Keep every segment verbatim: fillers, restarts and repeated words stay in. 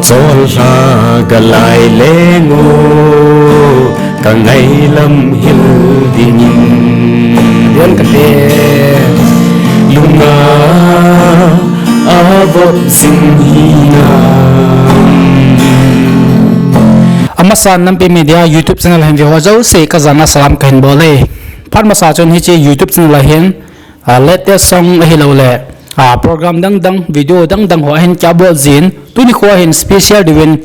Cholha ka lai leng u, ka ngailam hil dingin. Yon ka te. Lunga a vop sing hi na. Amasa Nampi Media YouTube channel hin ve ho jouse ka jana salam ka hin bol e. Phat masa chun hiche YouTube channel a hin, ah, latest song ahilouleh, ah, program dang dang, video dang dang ho ahin kibol jin, tuni kho hin special diuvin,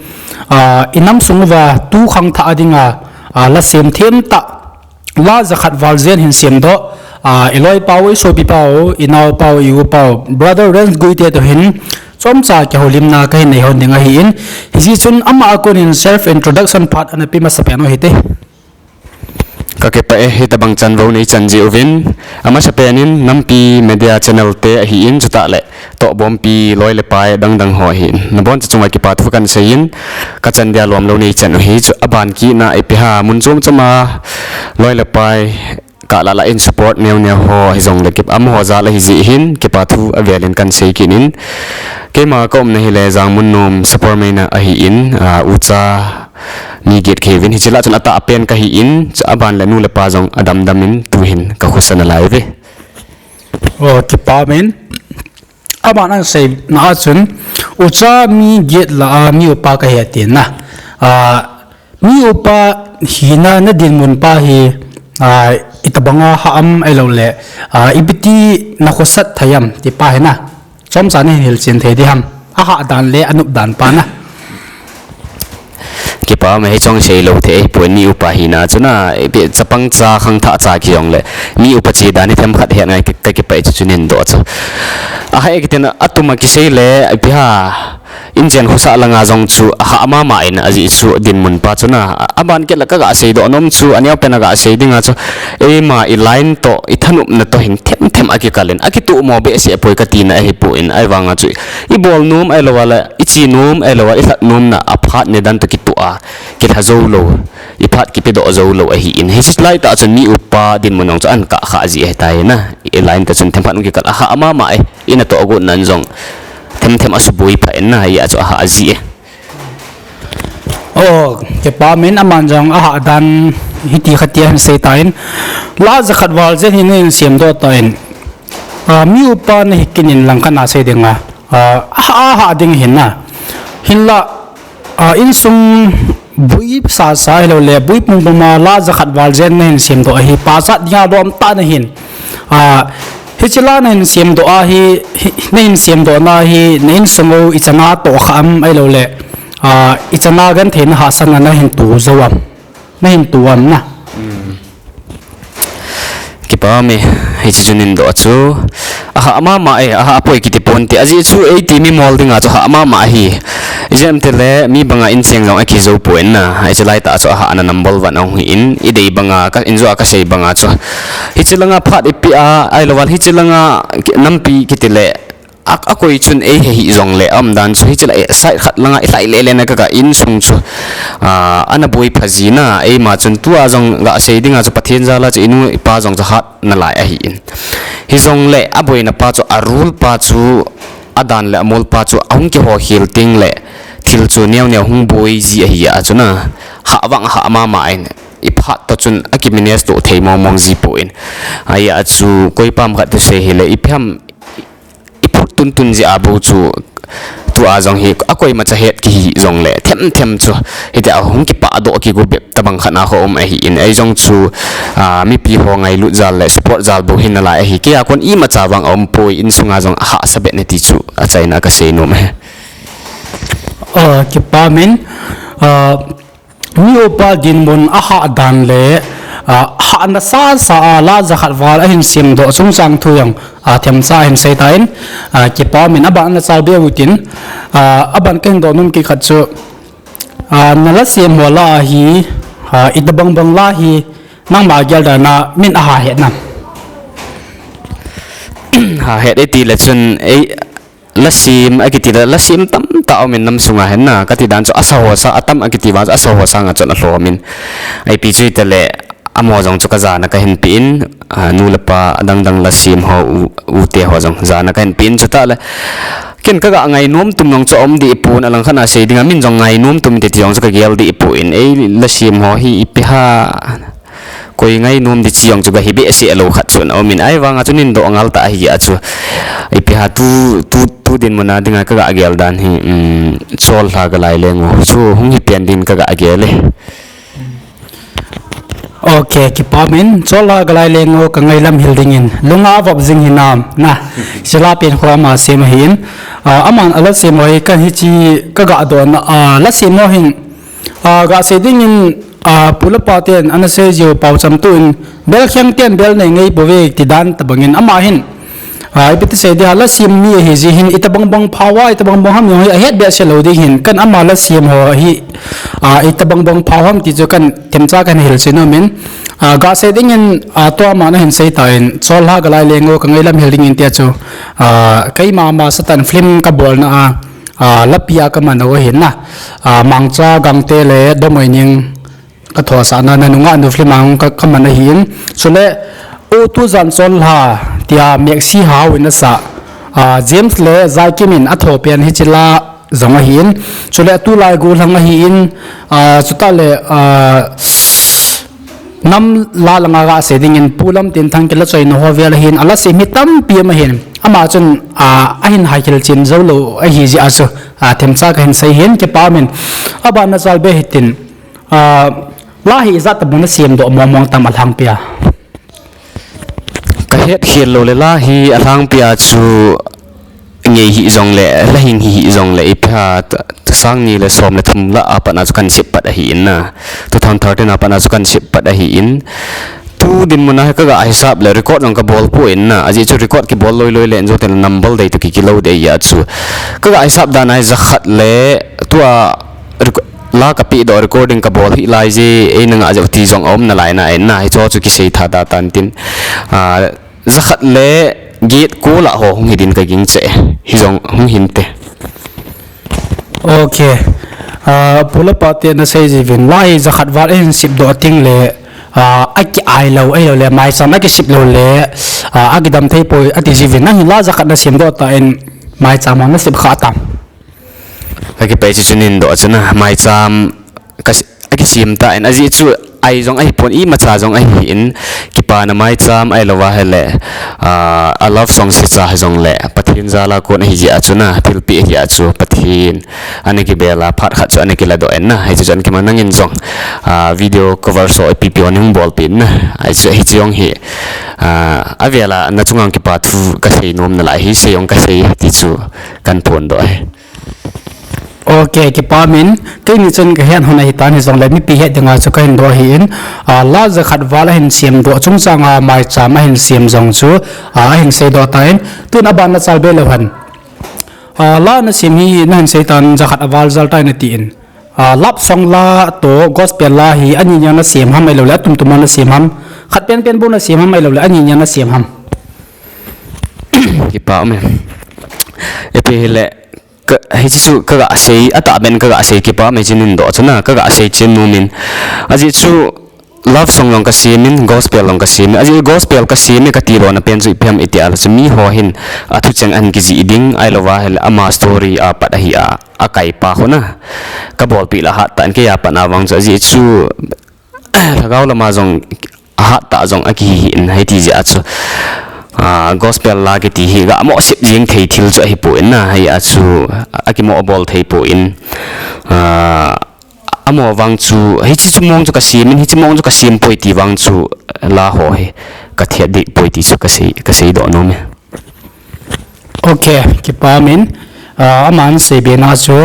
ah, i nam sung uva tu khangthah a dinga, ah, la sem them tah, la jakhat val jen hin semdoh, ah, i loipa u, i sopipa u, i naopa u, i upa u, Brother Renz Guite toh hin chomcha kihoulimna ka hin nei hon ding ahin, hijeh chun ama a kon in self introduction phat ana pe masa pen u hite. Ka kipah e, hitabang chanvou nei chan jeh uvin. Amasapen in Nampi Media channel te ahin, chutah le Tohbompi loi le pai dang dang ho ahin, naboncha chunga kipa thu kan seiyin, ka chan dia lomlou nei chan u hi chu, aban kit na ipi ham mun chom chom a loi le pai kah lah lah in support neo neo ho hijongle kip, amaho jal ahi jeh hin kipa thu avel in kan sei kit in. Keima ka umna hi le Jangmun nom Sapormeina ahin, ah, ucha mi get kahiuvin, hiche lah chun atahpen kahin, chu aban le nu le pa jong adam dam in tuhin ka khosa nalai uve. Oh, kipa umin. Aban ana seina a chun, ucha mi get lah a mi upa kahi atin na. Ah, mi upa hina na dinmun pa hi, ah, itabanga hah am ahilouleh, ah, ipiti na khosat thei am ti pa hi na. Chomcha nahin hilchen thei ding ham. Ahah dan le anop dan pa na. Kipa ume, hiche jong seilou thei ahipoi, mi upa hina chu na, ipi chapang cha khangthah cha kijongle, mi upa che dan hi themkhat het ngai, ka, ka kipah e, chu chu nin doh chu. Ahah e kitin atum a kisei le, ipi ham, inchen khosah langa jong chu ahah mama in ajeh chu dinmun pa chu na, aban kit le ka ga seidoh nom chu, aneopen a ga sei dinga chu, eima i line toh, i thanopna toh hin them them a kikal in, akitoh mo behseh poi katina ahipoi, ahivanga chu, i bol nom ahilou le, i che nom ahilou le, i lhat nomna a phat nidan toh kitoh a, kilha jou lou, i phat kipedoh jou lou ahin. Hiche lai tah chun mi upa dinmun jong chu ahin kah khah jeh ahitai na. I line tah chun themkhat hung kikal, ahah mama e, i natoh got nan jong them them a suboi pha in na, hijeh a chu ahah jeh e. Oh, kipa umin, aman jong ahah dan hiti khat ahin sei tan. La jakhat val jen hi nahin semdoh tan. Ah, mi upa nahi kit in lang khat ana sei dinga. Ah, ahah, ahah ding ahin na. Hinlah, ah, insung boi sasa ahilouleh, boi pum pum a la jakhat val jen nahin semdoh ahi, pachat dinga lom tah nahin. Ah, hiche la nahin semdoh ahi, hi, nahin semdoh na hi, na insung u ichan a toh kha am ahilouleh, ah, ichan a genthei na hahsatna nahin to jou am. Nahin to am na. Hmm. Kipa ume, hiche chu nin doh chu. Ahah mama e, ahah poi kiti ponte. Ajeh chu eiti mi mol dinga chu ahah mama ahi. Ijeh ham itile mi banga incheng jong akijou poi na. Hiche lai tah chu ahah na number one ahung hi in. I dei banga, ka, injo a ka sei banga chu. Hiche langa phat ipi a, ahilou le hiche langa nampi kiti le. A, akoi chun ei he hih jongle, aumdan chu hiche lai, side khat langa i lhai le le na ka, ka insung chu, ah, ana boi pha ji na, eima chun tua jong ga sei dinga chu Pathen jal a chu i nu i pa jong chu hat nalai ahi in. Hijongle, aboina pa chu, a rule pa chu, adan le amol pa chu, ahung kiho khel teng le, thil chu neo neo hung boi ji ahi a chu na, hah vang hah mama in, i phat toh chun aki manage to thei mong mong ji poi. Ahia chu, koi pam khat thusei hile, ipi ham, i phut tun tun jeh a bou chu, tua jong hi, akoima cha het kihi jongle, them them chu, hitia hung kipah doh kigo bep tabang khat na kho um ahi in, ei jong chu, ah, mipi ho ngailut jal le support jal bou hi nalai ahi, kei a kon imacha vang aum poi, insunga jong ahahsa beh ne ti chu, achaina ka sei nom e. Ah, kipa umin, ah, Mi upa dinmun ahah dan le, ah, hahna sasa a la jakhat val ahin semdoh chungchang thu jong, ah, themcha ahin sei tan, ah, kipa umin aban ana chal be utin, ah, aban kahin doh nom kit khat chu, ah, na la sem ho la ahi, ah, itabang bang la hi, nangma gel dan a min aha het nam. Ha het e ti le chun, ei, Lasem, akiti la, lasem tamtah aumin nam sunga hin na, kati dan chu asa ho sa, atam akiti vang chu asa ho sanga chun alhomin. Ipi chu itile, amaho jong chu kajana kahin pe in, a, nu le pa adang dang la sem ho u, u te ho jong jana kahin pe in chutah le. Ken kaga ngainom tum jong chu aum deh pon, alang khat a sei dinga min jong ngainom tum te ti jong chu kagel deh pon, ei la sem ho hi ipi ham. Koi ngainom ding chi jong chu gahi behseh lou khat chun aum in, ahivanga chu nin doh ngal tah ahi a chu. Ipi ham tu, tu, tu dinmun a dinga kaga gel dan hi, um, Chollha Galai Leng O chu hung hi pen din kaga gel e. Ok, kipa um in, Chollha Galai Leng O ka ngailam hil dingin, lunga vop jing hinam, na, sila pen kho ama sem ahin, a, aman ala sem ho hi ka hichi kaga doh na, a, la sem ho hin, a, ga sei dingin, a, pu le pa ten ana sei jiu pau cham tu in, bel kheng ten bel nei ngei bou ve ti dan tabang in ama hin, a, ipi ti sei dia la sem mi ahi ji hin, itabang bang phao a, itabang bang ham jong hi ahet behseh lou ding hin, kan ama la sem ho hi, a, itabang bang phao ham ti chu kan themcha kan hil chin um in, a, ga sei dingin, a, tua ama na hin sei ta in, Chollha Galai Leng O ka ngailam hil dingin tia chu, a, keima ma Satan film ka bolna a, a, lapi a ka man u ahin na, a, Mangcha Gangte le Domoining ka thosahna na nunga nu film a ka, ka man ahin. Chule, O Tujan Chollha tia Maxi Hau in asah, a, James le Zaikim in atho pen hichi la jong ahin. Chule, tulai gollhang ahin, a, chutah le, a, nam la langa ga sei dingin Pu Lamtinthang kila choina ho vel ahin, ala sem hi tampi um ahin. Ama chun, a, ahin haikhel chin jou lou ahi jeh a chu, a, themcha kahin sei hin kipa um in. Aban na Chalbe hitin, a, la hi ijat tabang na sem doh mong mong tam alhangpi a. Ka hetkhel lou le la hi alhangpi a chu ngei hih jongle, la hin hi hih jongle, ipi ham, t-, t-, sang ni le som le thum lah a pat na chu kan sep pat ahin na. Two thousand thirteen a pat na chu kan sep pat ahin. Tu dinmun a hi kaga hisap le record jong ka bol poi na. Ajeh chu record kibol loi loi le, in jong ten number dei toh ki, kilou dei a chu. Kaga hisap dan a hi jakhat le tua rec-, la ka pe doh recording ka bol hih lai je, ei na ngah jeh u ti jong aum nalai na in na, hicho chu kisei tha da tan tin. A, jakhat le get ko lah ho hung hi din ka ging che. Hi jong hung hin te. Ok. A, pu le pa te na sei jiuvin, la hi jakhat val ahin sep doh ting le, a, aki ai lou, ahilou le, maicham aki sep lou le, a, aki dam thei poi ati jiuvin, na hi la jakhat na sem doh ta in, maicham ho na sep kha tam. Ka kipei chu chu nin doh chu na, maicham ka s-, aki sem ta in, ajeh chu ai jong ahi pon, imacha jong ahi in, kipana maicham ahilou va hile, a, a love song se cha hi jongle, Pathen jal a kon ahi jeh a chu na, thilpeh ahi a chu, Pathen ana kibel a, phat khat chu ana kila doh in na, hichu chu ana kiman nangin jong, a, video cover so ipi pi hon hung bol pen na, hichu, hichu jong hi, a, avel a na chunga kipa thu ka sei nom nalai hi, sei jong ka sei ti chu kan phon doh ahi. Ok, kipa um in, keini chun ka het hon ahi tan hi jongle, mipi het dinga chu ka hin doh ahi in, a, la jakhat val ahin sem doh, chungchang a maicham ahin sem jong chu, a, ahin sei doh ta in, tun aban na Chalbe lou hen. A, la na sem hi na hin sei tan jakhat aval jal ta in ati in. A, love song la toh gospel la hi ani nia na sem ham ahilou le, atum tum a na sem ham, khat pen pen bou na sem ham ahilou le, ani nia na sem ham. Kipa um e. Ipi hile, ka, hichu chu kaga sei, atah ben kaga sei kipa um e, hichu nin doh chu na, kaga sei chin nom in. Ajeh chu love song jong ka sem in, gospel jong ka sem in. Ajeh gospel ka sem e kati lona pen chu ipi ham iti a le chu mi ho hin athu cheng ahin kijih ding, ahilou va hile ama story a pat ahi a, akai pa khu na. Ka bolpeh la hat tan kei a pat na vang chu ajeh chu lhagao lama jong ahat tah jong akihi in, hiti jeh a chu, a, gospel la kiti hi ga mo sep jing thei thil chu ahi pon na, hia chu akimo bol thei pon, a, amo vang chu, hichi chu mong chu ka sem in, hichi mong chu ka sem poi ti vang chu la ho hi ka thiat deh poi ti chu ka sei, ka sei doh nom e. Ok, kipa um in, a, aman sei be na chu,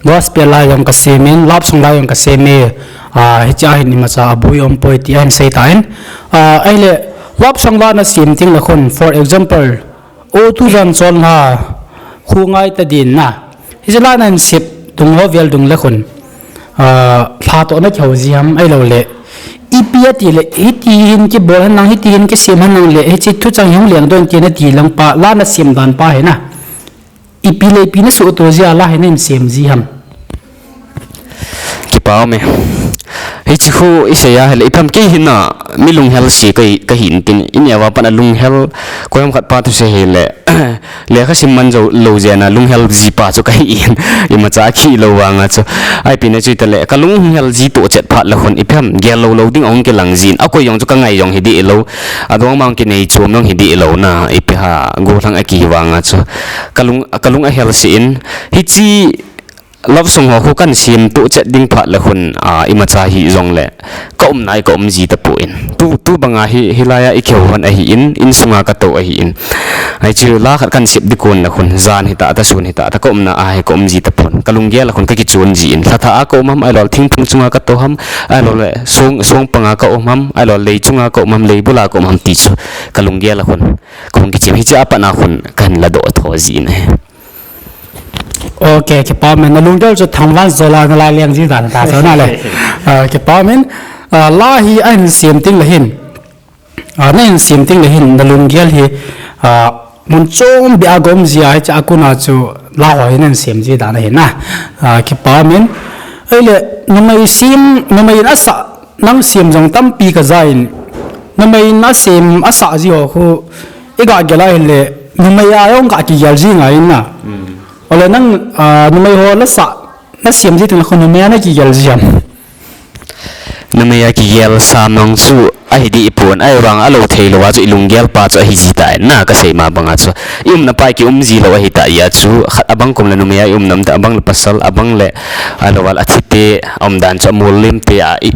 gospel la jong ka sem in, love song la jong ka sem e, a, hichi a hin imacha aboi um poi ti ahin sei ta in, a, ahile, love song la na sem ting le khun, for example, O Tujan Chollha, Kho Ngai Ta Din na, hichi la na hin sep dung ho vel dung le khun, a, lha toh na kihou ji ham ahilou le, ipi ati le, hiti hin kibol hen lang, hiti hin kisem hen lang le, hichi thuchang hi hung leng doh in ti na ti lang pa, la na sem dan pa hi na. Ipi le ipi na suhto ji a la hi na hin sem ji ham. Kipa um e. Hichi khu isei a hile, ipi ham kei hi na, mi lunghel si kahi, kahi intin, ineo a pat a lunghel, koiham khat pa thusei hile, lekha sim man jou lou jeh a lunghel ji pa chu kahi in, imacha kihi lou vang a chu. Ipi na chu itile, kalung hung hel ji toh chet phat le khun, ipi ham gel lou lou ding ahung kilang jin, akoi jong chu kangai jong hi deh lou, adong mang kinei chom jong hi deh lou na, ipi ham gollhang akihi vang a chu. Kalung, kalung ahel si in, hichi love song ho khu kahin sem toh chet ding phat le khun, a, imacha hijong le, ka umna a kaum ji tapon. Tu, tu banga hi, hilai a ikihou hon ahin, insunga katou ahin. Hichu la khat kahin sep ding kon le khun, jan hita ta, sun hita ta, ka umna a hi kaum ji tapon. Kalunggel a khun kakichon jin. Lhathah a kaum ham, ahilou le thingphung chunga katou ham, ahilou le song, song panga kaum ham, ahilou le lei chunga kaum ham, lei bula kaum ham ti chu. Kalunggel a khun, kahung kichim hichi a pat na khun, kahin ladoh tho jin ahi. Ok, kipa ume, nalunggel chu thangvah jola nalai leng ji dan ta chu nale. Ah, kipa ume, ah, la hi ahin sem teng le hin. Ah, nahin sem teng le hin, nalunggel hi, ah, mun chom beh a gom jia hicha kon a chu la ho hi nahin sem ji dan ahi na. Ah, kipa ume, ahile, numei sem, numei in asah, nang sem jong tampi kajan, numei in asem asah ji ho khu, iga gel a hile, numei a jong ga kigel ji ngai na. Ole nang, ah, numei ho la sah, nasem ji teng le khu numei a nakigel ji ham? Numei a kigel sa mang chu ahi deh pon, ahivang alou thei lou a chu ilunggel pa chu ahi ji tan na, kasei ma banga chu. Iumna pa kium ji lou ahi ta jeh a chu, khat abang kum le numei a iumna um ta, abang le pasal, abang le, ahilou le athite, aumdan chu amol lim te a, i,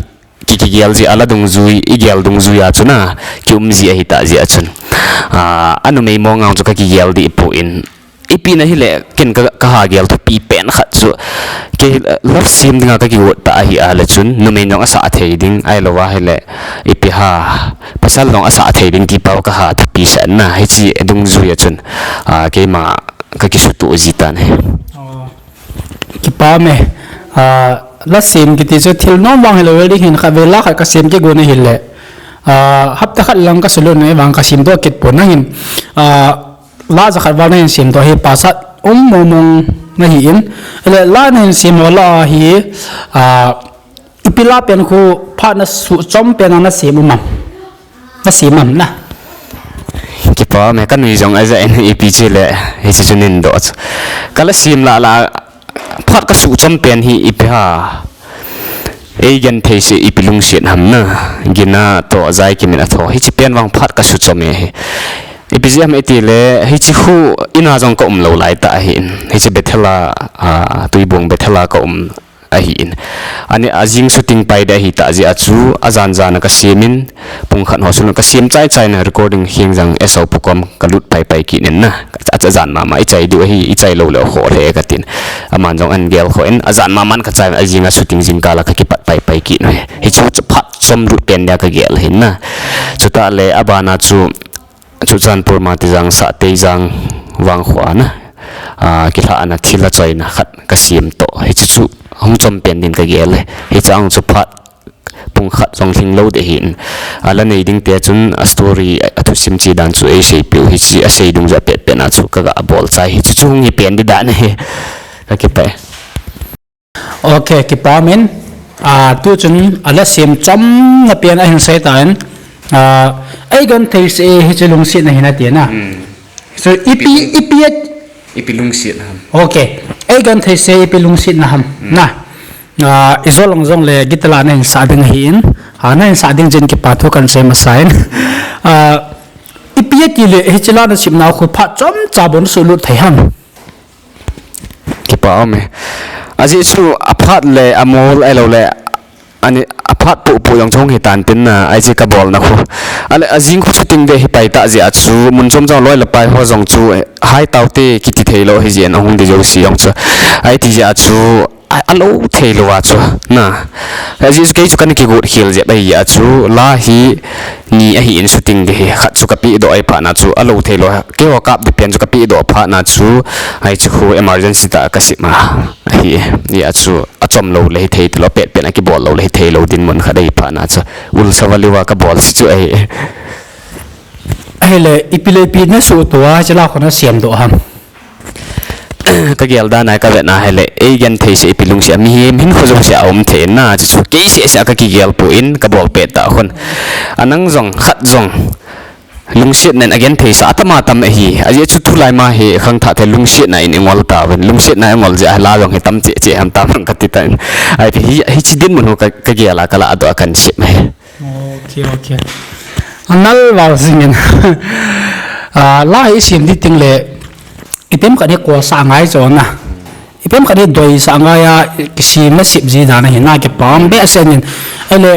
ki, kigel ji a la dungjui, igel dungjui a chu na, kium ji ahi ta jeh a chun. A, anumei mong a chu kakigel deh pon. Ipi na hile, ken ka, kaha gel thupi pen khat chu. Kei, love sem dinga kakigot ta ahi a le chun, numei jong asah thei ding, ahilou a hile, ipi ham, pasal jong asah thei ding ti pa kaha thupi sah na, hichi dungjui a chun. A, keima kakisutoh ji tan ahi. Kipa ume, ah, la sem kiti chu thil nom vang hilou ding hin khatvei la khat kasem kigon ahile. Ah, hapta khat lang kasulut na vang kasemdoh kit pon nangin. Ah, la jakhat val nahin semdoh hi pasal um mong mong nahin. Ahile la nahin sem ho la hi, ah, ipi la pen khu phat nasuh chom pen a nasem um am? Nasem am na? Kipa ume, kanui jong ajah in ipi chu le, hichi chu nin doh chu. Kala sem la la, phat kasuh chom pen hi ipi ham? Eigenthei seh ipi lungset ham na? Gina toh jai kimin a tho. Hichi pen vang phat kasuh chom e hi. Ipi jeh ham itile, hichi khu ina jong kaum lou lai ta ahin. Hichi Bethel a, a, Tuibuong Bethel a kaum ahin. Ani ajing shooting pai ding ahi ta jeh a chu, ajan jan a kasem in, pung khat ho sung kasem chai chai na recording heng jang S O Pu kom kalut pai pai kit in na. Acha jan mama, ichai diu ahi, ichai lou le kho le katin. Aman jong ahin gel kho in, ajan mama in kachai, ajing a shooting jingkah la kakipat pai pai kit in. Hichu chu phat chom lut pen dia kagel hin na. Chutah le abana chu, Churachandpur Matijang Sahteijang vang kho a na, a, kilhah na thil achoina khat kasem toh. Hichu chu hung chom pen din kagel e. Hichu ang chu phat pung khat jong lhing lou ding ahin. Ala nei ding te chun a story, a thusim chi dan chu eiseipeh u hichi asei dungjuia pet pet na chu kaga bol chai hichu chu hung hi pen di dan ahi. Kakipah e. Ok, kipa umin, a, tuchun ala sem chomna pen ahin sei tan, a, eigenthei seh hiche lungsetna hi nati na. Hmm. So, ipi, ipi, ipi a, ipi lungsetna ham? Ok, eigenthei seh ipi lungsetna ham. Hmm. Na, a, ijol lang jongle guitar la nahin sah ding ahin, a, nahin sah ding jeh in kipa thu kahin sei masa in. A, ipi atile hiche la nasem nau khu phat chomcha bou nasuhlut thei ham? Kipa ume. Ajeh chu aphat le amol ahilou le, ani aphat popo jong chu hung hitan tin na, hiche kabolna khu. Ale ajing khu shooting ding hi pai tah jeh a chu, mun chom chom loi le pai ho jong chu, hai taute kiti thei lou hi jeh in ahung ding jouse jong chu. Ahi ti jeh a chu, a, alou thei lou a chu, na. Ajeh chu kei chu kana kigot khel jep ahi a chu, la hi, ni ahin shooting ding hi, khat chu kapeh doh ahi phat na chu, alou thei lou, keiho kap ding pen chu kapeh doh phat na chu, hiche khu emergency tah a kasem a, ahi, hia chu, achom lou le hithei lou, pet pet a kibol lou le hithei lou dinmun khat ahi phat na chu, ulsa value a kabol chu chu ahi. Ahile, ipi le ipi nasuhtoh a, hiche la khu nasem doh ham? kagel dan a kavet na hile, eigenthei seh ipi lungset a mihem hinkho jouse a um thei in na, chuchu kei seh seh a kakigel poi, kabol pet tah khun. Anang jong khat jong lungsetna in agenthei sah atam atam ahi. Ajeh chu tulai ma hi khangthah te lungsetna in ingol tauvin. Lungsetna ingol jeh a la jong hi tam cheh cheh ham tam kati tan. Ahi hi, hiche dinmun hi ka, kagel a kaladoh a kahin sep ahi. Okay, okay. Anal val jingin. Ah, la hi isem ding teng le, ipi ham khat hi kosah ngai chu na. Ipi ham khat hi doisah ngai a, kisem nasep ji dan ahi na, kipa um behseh in. Ahile,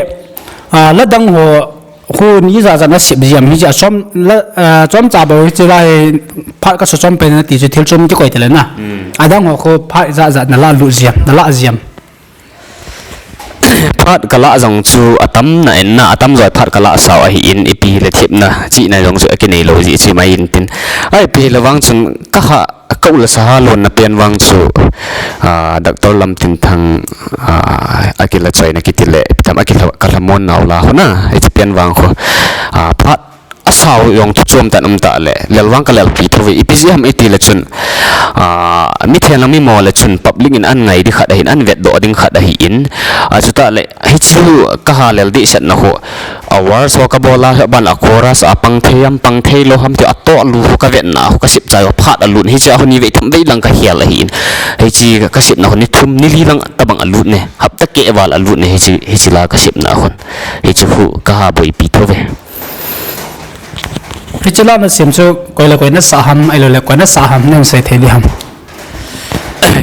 ah, la dang ho, khu ni jat jat nasep ji ham, hiche a chom la, ah, chomcha bou hiche la hi phat kasa chom pen nati chu thil chom kikoi tale na. Adang ho khu phat jat jat nala lut ji ham, nala ji ham. Phat kala jong chu atamna in na, atamjo a phat kala sao ahin, ipi hile thepna chihna jong chu akinei lou jeh chu mai intin. Ahi ipi hile vang chun kakha, ka u le saha lonna pen vang chu, ah, Doctor Lamtinthang, ah, akila choina kiti le, ipi ham akila, kalhamon nau la ho na, hiche pen vang khu, ah, phat asao jong chu chom tah in um tah le, lel vang kalelpi thouve, ipi jeh ham iti le chun, ah, mithen lang mi mo le chun public in ahin ngai ding khat ahin, ahin vetdoh ding khat ahin, achutah le, hichu kaha lel dehsetna khu, a verse ho kabol a, aban a chorus a pang thei ham, pang thei lou ham ti atoh lu khu kavetna khu kasep chai u phat alut, hiche a khu ni vei thum vei lang kahel ahin. Hiche kasepna khu ni thum, ni li lang tobang alut ne, hapta keh val alut ne, hiche, hiche la kasepna khun. Hiche khu kaha boipi thouve. Hiche la nasem chu koi le koi nasah ham, ahilou le koi nasah ham, nahin sei thei ding ham?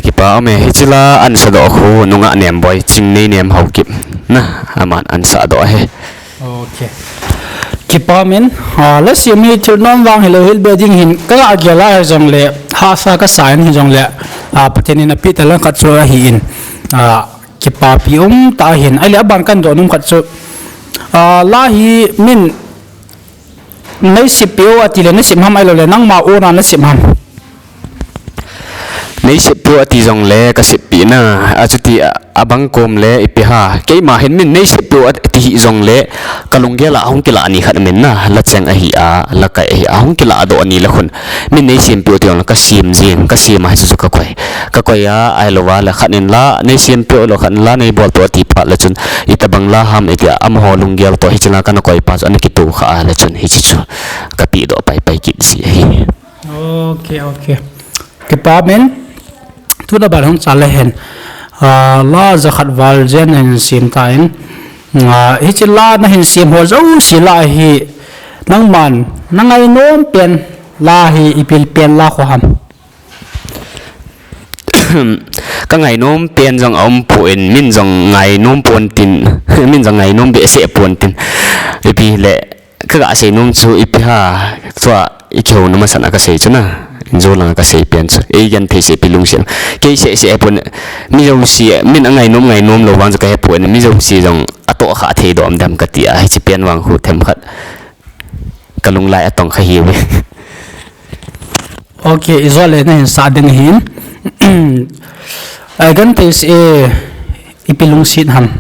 Kipa um e, hiche la ahin sadoh khu nungah Nemboi, Chingneinem Haokip na, aman ahin sadoh ahi. Okay. Kipa um in, ah, la sem hi thil nom vang hilou hel be ding hin, kagel a hijongle, hahsa kasa in hijongle, ah, Pathen in apeh talent khat chu ahin, ah, kipapi um tah ahin, ahile aban kahin doh nom khat chu, ah, la hi min neiseppeh u ati le nasep ham ahilou le nangma own a nasep ham? Neiseppeh u ati jongle kaseppeh na, achuti a, abang kom le ipi ham. Keima hin min neiseppeh u ati hih jongle kalunggel a ahung kilah ni khat aum in na, la cheng ahi a, la kai ahi a, ahung kilah doh ni le khun. Min neisempeh u ati jongle kasem jeng, kasem a hichu chu kakoi. Kakoi a, ahilou va le khat in la neisempeh u lou, khat in la neibolpeh u ati phat le chun, itobang la ham iti a, amaho lunggel toh hiche la kana koi pa chu ana kitoh kha a le chun hiche chu kapehdoh paipai kit ji ahi. Okay, okay. Kipa um in, tuna ban hung chal le hen, ah, la jakhat val jen nahin sem tan, ah, hiche la nahin sem ho jouse lah a hi, nangman nangainom pen la hi ipi pen la kho ham? Kangainom pen jong aumpoi, min jong ngainom pontin, min jong ngainom behseh pontin. Ipi le, kaga seinom chu ipi ham, tua ikihouna masang a kasei chu na, injo lang a kasei pen chu, eigenthei seh ipi lungset, kei seh seh ahipon, mi jouse, min angainom ngainom lou vang chu kahepon, mi jouse jong atohkhah thei doh dam kati a, hiche pen vang khu themkhat kalunglai atongkha hiuve. Okay, ijole nahin sah ding ahin. Eigenthei seh e, ipi lungset ham?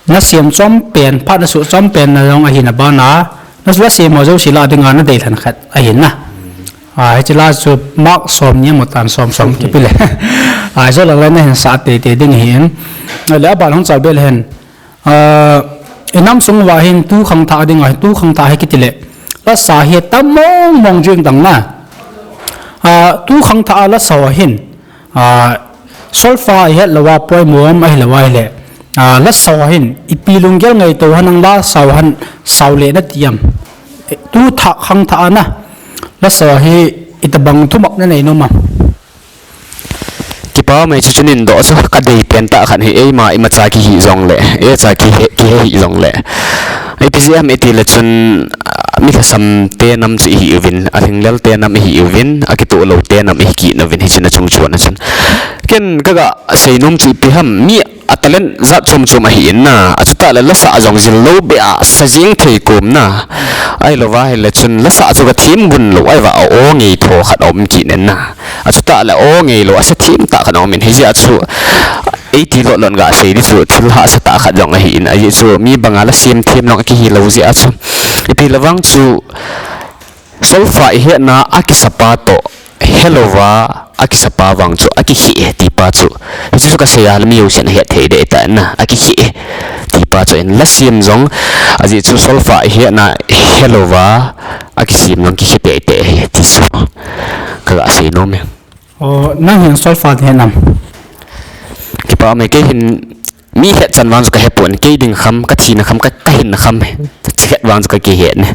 Nasem chom pen, phat nasoh chom pen na jong ahin, abana, na, nasem ho jouse lah dinga nadei lhon khat ahin na. Ah, hiche la chu mark som ni amu tan, som som kipe le. Ah, ijole le nahin sah teitei ding ahin. Le aban hung chal be le hen. Ah, inam sung uva hin tu khangthah dinga, tu khangthah hi kiti le, lasa hi tam mong mong jeng tan na. Ah, tu khangthah a lasa ho hin, ah, solfa ihet louva poimo um ahilou ahile, ah, lasa ho hin ipi lunggel ngaito ham, nang lasa ho hin sao le nati ham? Tu thah khangthah a na, lasa ho hi itobang thumak nanei nom am? Kipa um e, chuchu nin doh chu kadei pen tah khat hi, eima imacha kihi jongle, eicha kihe, kihe hih jongle, ipi jeh ham iti le chun, ah, mi lhasam te nam chu ihi uvin, alhinglel te nam ihi uvin, akitoh lou te nam ihi kit uvin, hiche na chung chon a chun. Ken kaga seinom chu ipi ham, mi a talent jat chom chom ahin na, achutah le lasa jong jil lou beh a sa jeng thei kom na. Ahilou va ahile chun lasa chu kathem gun lou, ahivang a o ngei tho khat aum kit in na. Achutah le o ngei lou, asa them tah khat aum in, hijeh a chu eiti lot lot in gasei ding chu thil hahsa tah khat jong ahin, ajeh chu mi banga la sem them jong akihi lou jeh a chu. Ipi le vang chu solfa ihetna a kisapa toh Helouva akisapa vang chu akikhe e tipa chu. Hichu chu kasei a le mi jousen ahet thei deh tah in na, akikhe e tipa chu in la sem jong, ajeh chu solfa ihetna helouva akisem jong kikhe teitei ahi ti chu kaga sei nom e. O, nang hin solfa nahet nam? Kipa me, kei hin mi hetchan vang chu kahepon, kei ding kham, kathina kham, ka, kahinna kham, chikhat vang chu kakihet ne.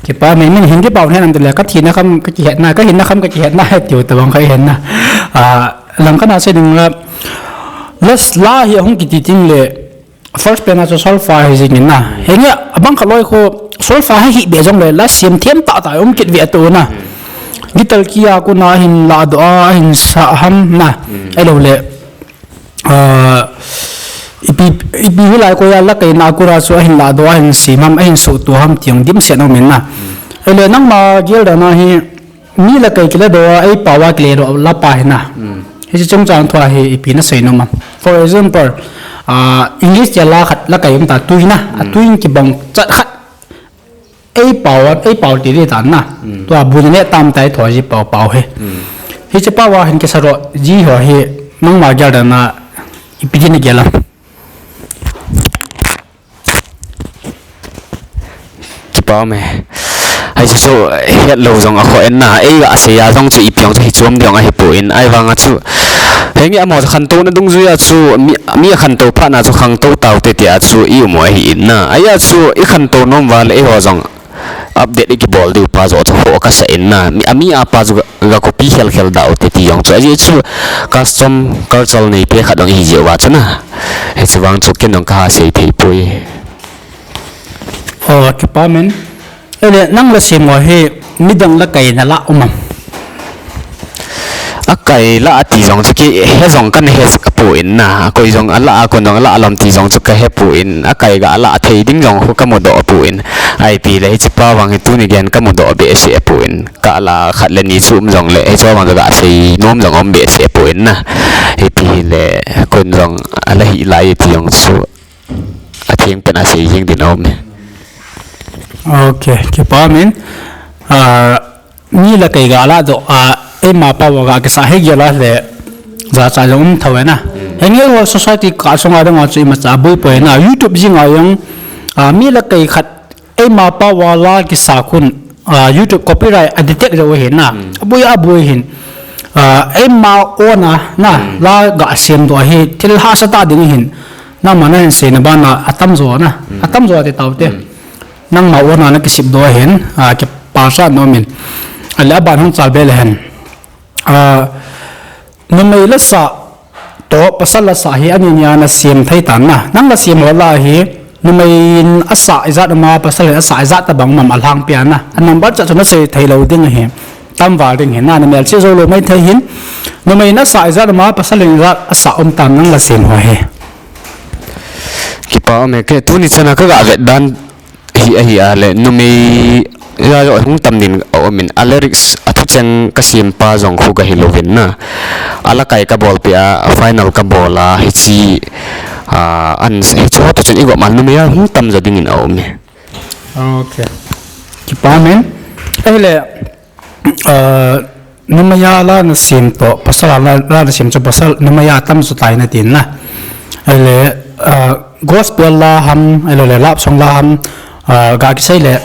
Kipa me, min Hindi pao nahet nam tile, kathina kham kakihetna, kahinna kham kakihetna, hetiu tobang kakihetna. Langkhat a sei ding la, la hi ahung kiti tengle, first pen a chu solfa hi jing in na. Henge, abang khat loi khu solfa hi hih beh jongle la sem them tahtah um kit ve atu na. Guitar key a kona ahin lahdoh a, ahin sah ham na. Ahiloule ipi, ipi hilai koi a la kaina a kona chu ahin lahdoh a, ahin sem ham, ahin sohto ham ti jong dimset aumin na. Ahile nangma gel dan a hi mi la kai kiladoh a, eipao a kiladoh la pa hi na. Hiche chungchang thua hi ipi nasei nom am? For example, English tia la khat la kai um ta, tui na, atui in kibang chat khat, eipao a, eipao ti di tan na. Tua bu neh tam tai thua ji pao pao hi. Hiche pao a hin kisadoh ji ho hi nangma gel dan a ipi ti nagel am? Kipa me. Hichu chu hetlou jong akhoh in na, eiga sei a jong chu ipi jong chu hichom ding ahipoi, ahivanga chu henge amaho chu khantouna dungjuia chu mi, mi akhantou phatna chu khangtou taute tia chu i um u ahi in na. Ahia chu i khantou nom uva le eiho jong update i kibol diu pa joh chu khoh kasah in na, mi, ami a pa chu ga, ga copy khel khel da ute ti jong chu. Ajeh chu custom culture neipe khat jong ihi jeh uva chu na. Hichu vang chu ken jong kaha sei thei poi. O, kipa men. Ele nang la sem ho hi midang la kai nala um am? Akai la ati jong chu kei he jong kana he poi na, koi jong ala a, kon jong ala lom ti jong chu kahe poi, akai ga la thei ding jong khu kamudoh poi, ipi le hiche pa vang hi tuni geiyin kamudoh behseh poi, kala khat le ni chu um jongle hiche vang ga sei nom jong um behseh poi na, ipi hile kon jong ala hi lai ti jong chu atheng pen a sei jeng din aum e. Ok, kipa min. Mi la kai ga ladoh a, eima pao ga kisa hei gel a le, jachat jong um thou e na. Henge ho society kah sunga dinga chu imacha boi poi na, YouTube jing a jong, mi la kai khat eima pao a la kisa khun, YouTube copyright a detect jou ahi na. Aboi aboi hin. Eima own a na, la ga semdoh ahi, thil hahsa tah ding ahin. Nangma nahin seina bana atamjo na, atamjo ati taute. Nangma own a nakisepdoh ahin, kipasah nom in. Ale aban hung chal be le hen. Numei la sah toh pasal la sah hi ani nia nasem thei tan na. Nang la sem ho la hi, numei in asah ijat um a, pasal in asah ijat tobang um am alhangpia na. A number cha chu nasei thei lou ding ahi. Tamval ding hin na, namelchih jou lou mai thei hin. Numei in asah ijat um a, pasal in ijat asah um tam nang la sem ho hi? Kipa um e, kei tuni chana kaga vet dan hi ahi a le, numei a joh hung tam din aumin, a lyrics, athucheng kasempa jong khu kahi louvin na. Ala kai kabolpeh a, final kabol a, hiche, an, hiche ho toh chun igop mal numei a hung tamjo dingin aum e. Ok. Kipa min. Ahile, numei a la nasem toh pasal a la, la nasem chu pasal, numei a tamjo tai natin na. Ahile, gospel la ham, ahiloule love song la ham, ga kisei le,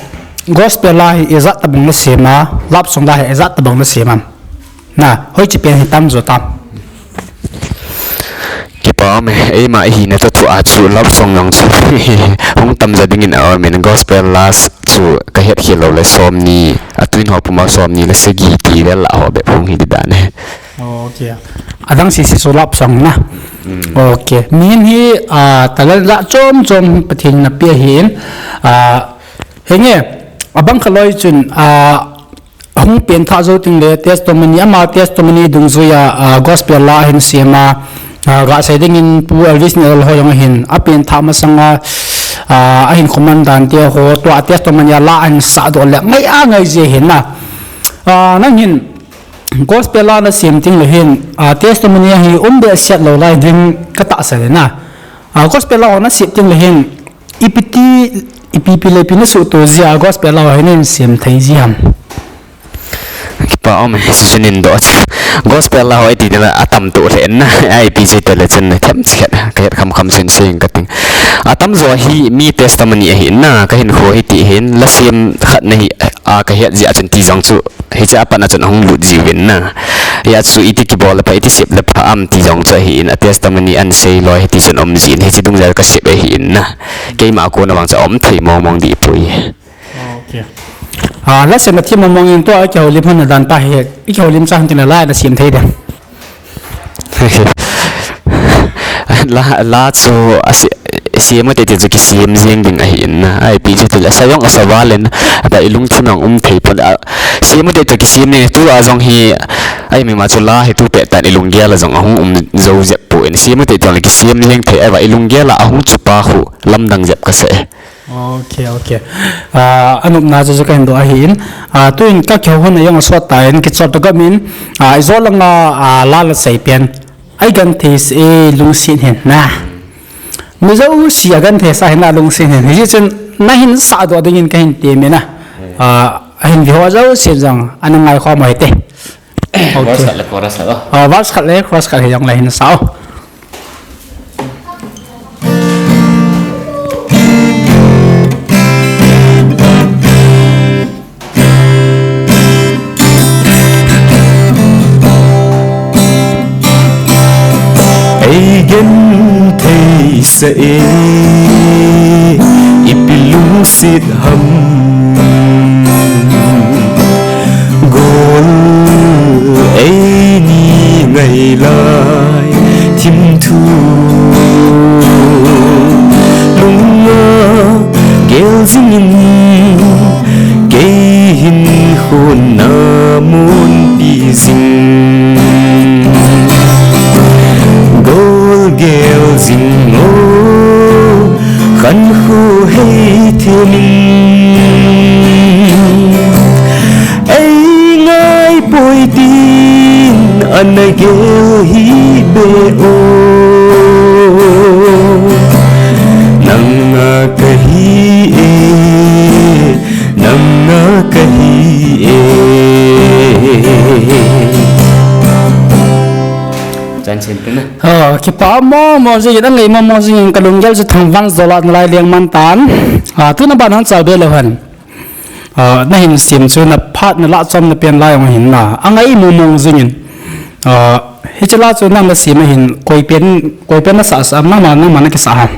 gospel la hi ijat tobang nasem a, love song la hi ijat tobang nasem am? Na, hoiche pen hi tamjo tam? Kipa um e, eima ihina toh tua chu love song jong chu hung tamjo dingin aumin, gospel la chu kahet khel loule somni, atwin ho puma somni le sagi ti vel lah ho bep hung hi di dan e. Adang sese chu love song na. Ok, mihem hi talent lah chom chom Pathen in napeh ahin, henge, abang khat loi chun, hung penthah jou tengle testimony, ama testimony dungjuia gospel la ahin sem a, ga sei dingin Pu Elvis Nel ho jong ahin apenthah masanga, ahin comment dan te ho, tua testimony a la ahin sahdoh le ngai a ngai ji ahin na. Nang hin gospel la nasem tengle hin testimony ahi um behseh lou lai ding katahsan e na. Gospel la ho nasem tengle hin ipi ti, ipi ipi le ipi nasuhto jia gospel la ho hi nahin sem thei ji ham? Kipa um e, hiche chu nin doh chu. Gospel la ho iti tile atam toh lheh in na. Ipi chu tile chun themcha khat kahet khamkham chun sing kating. Atamjo hi mi testimony ahi in na, kahinkho hi ti hin, la sem khat nahi a kahet jeh a chun ti jong chu, hiche a pat na chun ahung lut jiuvin na. Hia chu iti kibol le pha, iti sep le pha ham ti jong chu ahi in, a testimony ahin sei loi hiti chun um jin, hiche dungjuia kasep ahi in na. Keima a kona vang chu aum thei mong mong dih poi. Okay. Ah, la sem a thi mong mong in tua kihoulim hon a dan pa hi, i kihoulim cha hon tin la la sem thei dem? La, la chu a se-, sem u tei tei chu kisem jeng ding ahi in na. Ipi chu tile sa jong asa val in, ata i lungthim jong um thei pon a, sem u tei chu kisem ne, tua jong hi, ai mi ma chu la hi tu pet tan i lunggel a jong ahung um jou jep poi. Sem u tei chu kisem jeng thei, ahivang i lunggel a ahung chu pa khu lamdang jep kasa e. Okay, okay. Ah, anopna chu chu kahin doh ahi in. Ah, tuin ka kihou hon a jong asot tan, kichol to ka min. Ah, ijo langa, ah, la la sei pen. Ai genthei sah e lungset hin na. Mi jouse a genthei sah hin na lungset hin. Hiche chun nahin sah doh dingin kahin temin na. Ah, ahin ve ho jouse jong ana ngai khom u hite. Okay. Verse khat le chorus khat o. Ah, verse khat le chorus khat hi jong la hin sa o. Ei genthei sah e, ipi lungset ham. Gol eini ngai lai thim thu, lunga gel jingin, kei hinkho na munpi jing. Gol gel jing o, khankho hei themin, ei ngai poi tin ana gel hih beh o. Nanga kahi e, nanga kahi e. Chan chen pe na. Ah, kipa mong mong jingin, angai mong mong jingin, ka lunggel chu thangvang jola nalai leng man tan. Ah, tuna ban hung chal be leu hen. Ah, nahin sem chu na phat na la chom na pen lai jong hin na. Angai mong mong jingin. Ah, hiche la chu nang nasem ahin koi pen, koi pen nasah sah, nangma, nangma nakisah ham?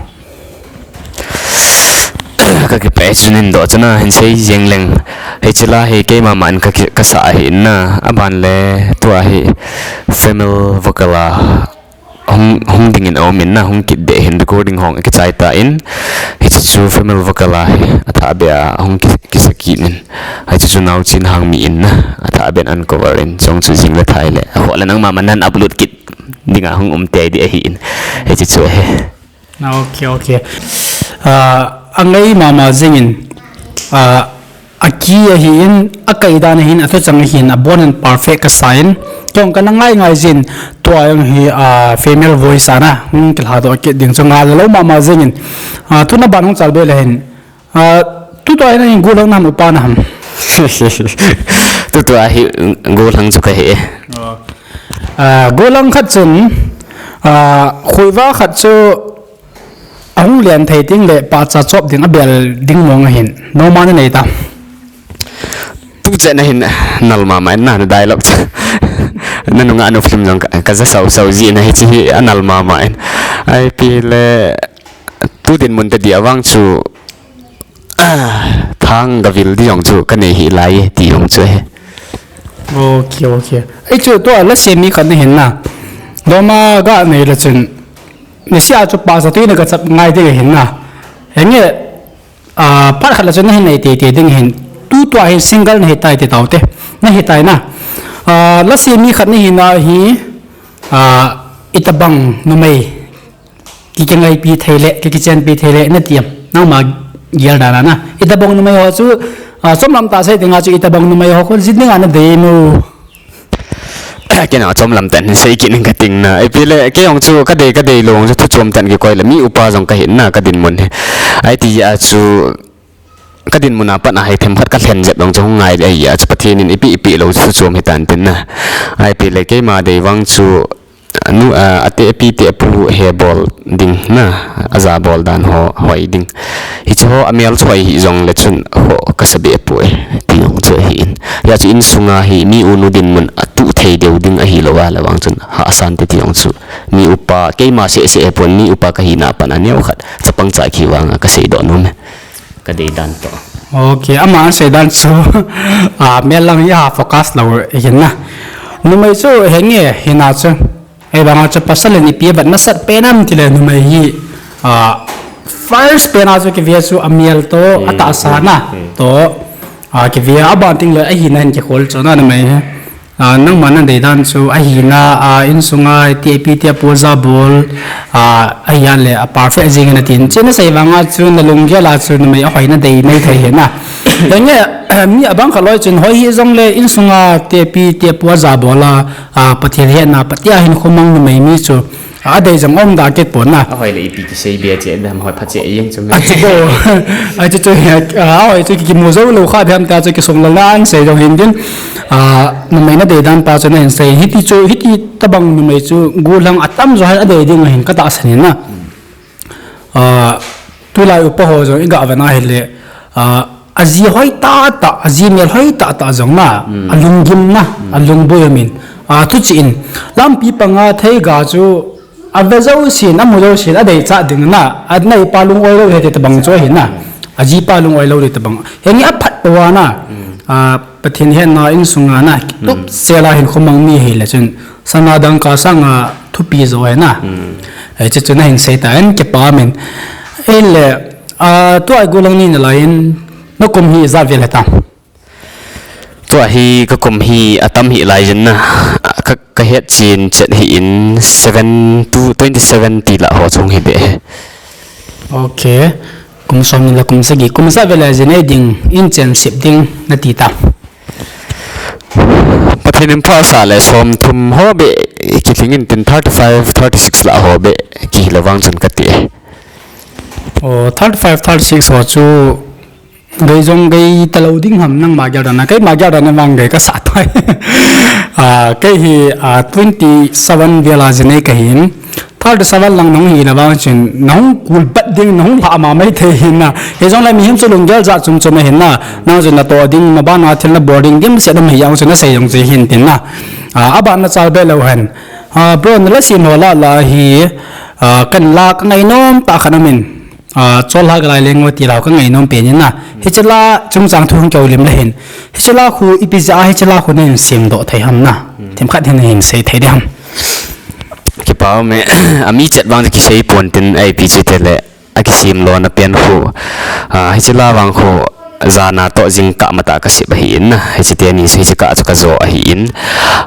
Ka kipah e, chu nin doh chu nahin sei jeng leng. Hiche la hi keima ma in ka ki, kasah ahi in na. Aban le tua hi female vocal a hung, hung dingin aum in na, hung kit deh hin recording hong akichai tan. Hiche chu female vocal a hi athah beh a hung ki, kisa kit in. Hiche chu Naochin Hangmi in na, athah beh in an cover in, jong chu jing le thai le. Aho le nangma ma nan upload kit dinga hung um tei ding ahi in. Hiche chu ahi. Okay, okay. Ah, angai mama jingin, ah, aki ahi in, akai dan ahin, athu chang ahin, abon in perfect kasa in. Kei jong kana ngai ngai jin, tua jong hi, ah, female voice a na, hung kilha doh kit ding chu ngai lou mama jingin. Ah, tuna ban hung chal be leu hen. Ah, tutua hi nahin gollhang na ham, upa na ham? Tutua hi gollhang chu kahi e. Ah, gollhang khat chun, ah, khoiva khat chu ahung len thei ding le pahcha chop ding abel ding mong ahin. Noma nanei ta? Tu chet na hin nal mama in na, na dialogue chu. Na nunga nu film jong ka, kaja sau sau ji na hiche hi anal mama in. Ipi le tu dinmun tadi avang chu Ah, thang gavil ding jong chu kanei hih lai e, ti jong chu ahi. Okay, okay. Ei chu tua la sem mi khat nahin na. Loma ga nei le chun, niseh a chu pahcha tui na gachap ngai ding ahin na. Henge, ah, phat khat le chun nahin nei tei tei ding ahin. Tutua hi single nahi tai ti tau te. Nahi tai na. Ah, la sem mi khat nahi na hi, ah, itobang numei ki, kingaipi thei le, ki, kichenpi thei le, nati em? Nangma gel dan a na. Itobang numei ho chu, ah, chomlam tah sei dinga chu itobang numei ho khu jin dinga nadei mo? Kei na chomlam tah in sei kit ning kating na. Ipi le, kei jong chu kadei, kadei lou chu thu chom tah in kikoi le, mi upa jong kahin na, kadinmun hi. Ahi ti a chu, ka dinmun a pat a hi themkhat ka lhen jep jong chu hung ngai ding ahi a, chu Pathen in ipi ipi lou chu chom hitan tin na. Ahi pi le keima dei vang chu nu, a, ate pi te pu he bol ding na, aja bol dan ho hoi ding. Hichu ho amel chu hoi hih jong le chun ho ka sa be poi, ti jong chu ahi in. Hia chu insunga hi mi u nu dinmun a tu thei deu ding ahi lou a le vang chun hahsa inte ti jong chu mi upa, keima seh seh he pon, mi upa ka hina a pat a neo khat chapang cha ki vang a ka sei doh nom e. Ka dei dan toh. Ok, ama an sei dan chu, a, mel lang hi ha focus lou hin na. Numei chu henge hina chu. Ei vang a chu pasal in ipi vet masat pen am ti le numei hi, a, first pen a chu kive chu amel toh, hmm, atahsa na, hmm, hmm, toh, a, kive a ban ting le ahina hin kikhol chu na numei hi. A, nangma na dei dan chu ahina, a, insunga ate pi te pu ja bol, a, ahi a le a perfect jing na tin. Chu na sei vang a chu na lunggel a chu numei ahoi na dei mai thei hi na. Henge, mi abang khat loi chun hoi hi jong le insunga ate pi te pu ja bol a, a, Pathen hetna, Pathen hinkho mang numei mi chu, a, adei jong um da kit pon na. Ahoi le ipi kisei be che dam hoi pha che jeng chu me. A chu bo. A chu chu, a, ahoi chu ki, kimu jou lou kha be ham ta chu kisum lou na an sei jong hin din. A, numei na dei dan pa chu na hin sei. Hiti chu, hiti tabang numei chu gollhang atam jo hai adei ding hin ka tahsan in na. A, tulai upa ho jong i ga ve na hi le, a, aji hoi tah tah, aji mel hoi tah tah jong na, hmm, alunggim na, hmm, alungboi min. A, tu chi in, lampi panga thei ga chu, ave jou sin, amu jou sin, adei cha ding na, a, na ipa lung oi lou he te tabang chu hi na, aji pa lung oi lou te tabang. Henge aphat poi na, hmm, a, Pathen hetna insunga na, kitup, hmm, sela hinkho mang mi hi le chun, sana dangka sanga thupi jo hi na. Hmm. Ei, chu chu na hin sei ta in kipa min. Ei le, a, tua gollhang ni na lai in, na kum hi ijat vel he tam? Tua hi ka kum hi atam hi lai jin na. Ka, ka het chin chet hi in seven to twenty seven ti la ho chung hi be. Ok. Kum som ni la kum sagi. Kum sa vel a jin ei ding, in chen sip ding na ti ta. Pathen in pha sa le som thum ho be kilhing in tin thirty five, thirty six la ho be kihi le vang chun ka ti. O, thirty five, thirty six ho chu gei jong gei ta lou ding ham nangma gel dan a, keima gel dan a vang gei ka sa tai. A, kei hi, a, twenty seven vel a jin ei ka hin. Thirty seven lang nahung hi le vang chun, nahung kul bat ding, nahung lha ma mai thei hin na. Hi jong le mihem chu lunggel jat chom chom ahin na. Nang chun na to ding, ma ban a thil na bol ding, dim se dam hi jong chun na sei jong chi hin tin na. A, aban na chal be lou hen. A, bro, na la sim ho la la hi, a, kan la ka ngai nom ta khan amin. A, chol ha ka lai leng o ti la ka ngai nom pen in na. Hiche la chungchang thu hung keu lim le hin. Hiche la khu ipi ja hiche la khu na hin sim doh thei ham na. Hmm. Themkhat hin na hin sei thei ding ham. Kipa um e, a mi chet vang kisei pon tin a ipi chi te le, a kisim lona pen khu, a, hiche la vang khu, jana toh jingkah matah ka sip ahi in, hiche teni, hiche kah chu ka jo ahi in,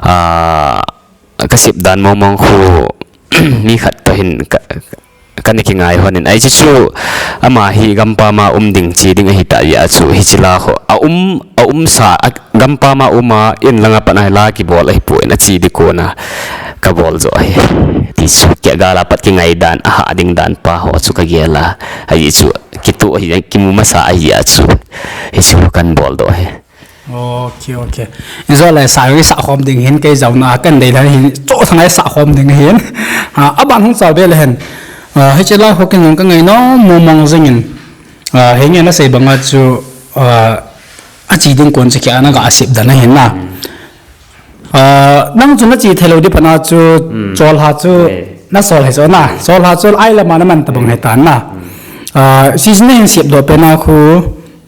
a, ka sip dan mong mong khu, mi khat toh hin ka, ka na kingai hon in, ai chu chu, ama hi gampam a um ding chi ding ahi ta jeh a chu, hiche la khu, a um, a um sa, a, gampam a um a, in langa pat a la kibol ahi pon, a chi di kona ka bol jo ahi. Ti chu kei gal a pat kingai dan, a ha ding dan pa ho chu ka gel a. Ahi chu, kitu ahi, kimu masa ahi a chu. Hi chu kan bol doh ahi. Ok, ok. Ijo le sa, sa khom ding hin kei jao na kan dei la hin, cho thang ai sa khom ding hin. Ha, aban hung chal be le hin. A, hiche la ho ken jong ka ngai nom mong mong jing in. A, henge na sei banga chu, a, a chi ding kon chu kei a na ga sip dan ahin na. Hmm. A, nang chu na chi thei lou di phat na chu, hmm, chol ha chu, eh, na sol hi chu na. Chol ha chu ai lama na man tabang, eh, hi tan na. Hmm. A, season na hin sip doh pen a khu,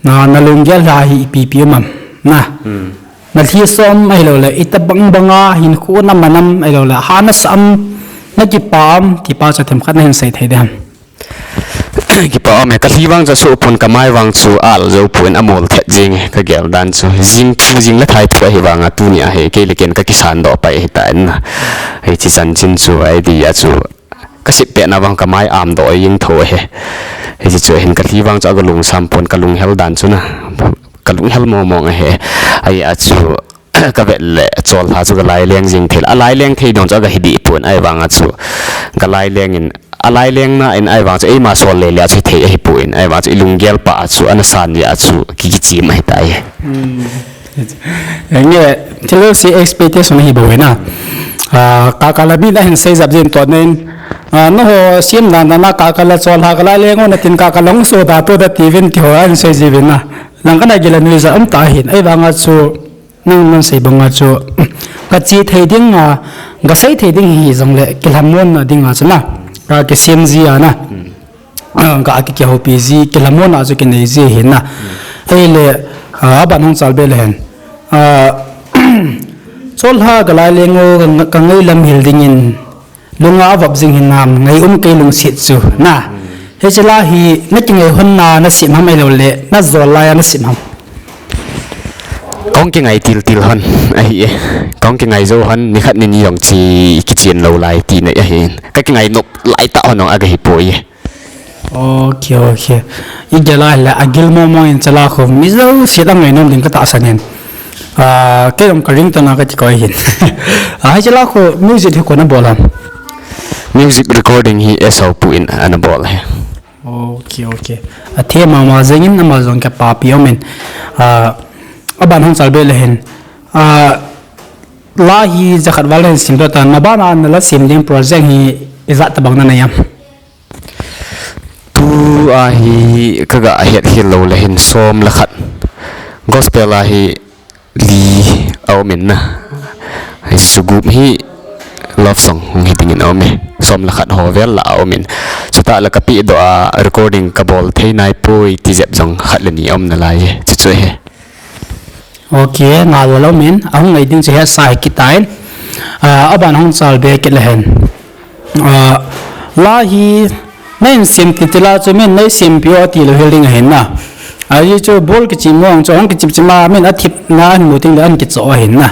na, na lunggel ha hi ipi pi um am na. Hmm. Na lhi som ahilou le, itabang bang a hin khu na man am ahilou le, ha na sa am, na kipa am, ti pa chu themkhat na hin sei thei ding ham. Kipa um e, ka lhi vang chu asoh pon, ka mai vang chu al jou pon, amol thet jing e, ka gel dan chu. Jing thu, jing le thai thu ahi vang a tuni a hi, kei le ken ka kisan doh pai ahi ta in na. Hiche chan chin chu, ahi di a chu. Ka sip pet na vang ka mai am doh jing tho ahi. Hiche chu hin ka lhi vang chu aga lungsam pon, ka lunghel dan chu na. Ka lunghel mong mong ahi. Ahi a chu. Ka vet le chol ha chu ka lai leng jing thei. A lai leng thei dong chu aga hi di pon ahi vang a chu. Ka lai leng in Alaileng na in ahivang chu eima sol le le a chu thei ahipoi, ahivang chu ilunggel pa a chu ana san jeh a chu ki, kichim ahitai. Nge, thil jouse expectation ahi bou hin na. Ah, kakal a min ahin sei jap jin tua nen. Ah, nangho sem dan dan a kakal a Cholha Galaileng o natin kakal a hung so da to da tiuvin ti ho ahin sei jiuvin na. Lang kana gila nuijat um ta hin. Ahivang a chu nang, nang sei bang a chu kache thei ding a, kasei thei ding hi jongle kilhamon na ding a chu na. Ka kisem ji a na. Ah, ka ki, kihoupi ji, kilhamon a chu kinei ji hin na. Ahile, ah, aban hung chal be le hen. Ah, Cholha Galaileng o ka, ka ngailam hil dingin, lunga avop jing hinam, ngai um kei lungset chu, na. Hiche la hi, na kingai hon na, na sem ham ahilou le, na jol lai a na sem ham. Kong kingai til til hon, ahi e. Kong kingai jou hon, nikhat nini jong chi kichen lou lai ti nei ahi. Ka kingai nop lai tah hon jong aga hipoi e. Ok, ok. Igel a hile, agil mong mong in chala khu, mi jouse la ngai nom ding ka tahsan in. Ah, kei jong ka ringtone a ka ti koi hin. Ah, hiche la khu, music hi koin ana bol ham? Music recording hi S O Pu in ana bol ahi. Ok, ok. Athem mama jeng in ama jong kipapi um in. Ah, aban hung chal be le hin. Ah, la hi jakhat val hin sim doh tan, maban a na la sem ding project hi ijat tabang na nei am? Tu a hi ka ga het khel lou le hin som le khat. Gospel a hi li a um in na. Hi sugup hi love song hung hi dingin a um e. Som le khat ho vel la a um in. Chutah le ka pehdoh a recording ka bol thei nai poi ti jep jong khat le ni a um nalai e. Chuchu ahi. Ok, ngai lou min, ahung ngai ding chu hesa hi kitain. Ah, aban hung chal be kit le hen. Ah, la hi, na in sem ti ti la chu min, na in sem pi o ti lou hel ding ahin na. Ahi chu bol kichim mong chu, hung kichim chim a min athip na ahin mu ting le ahin kicho ahin na.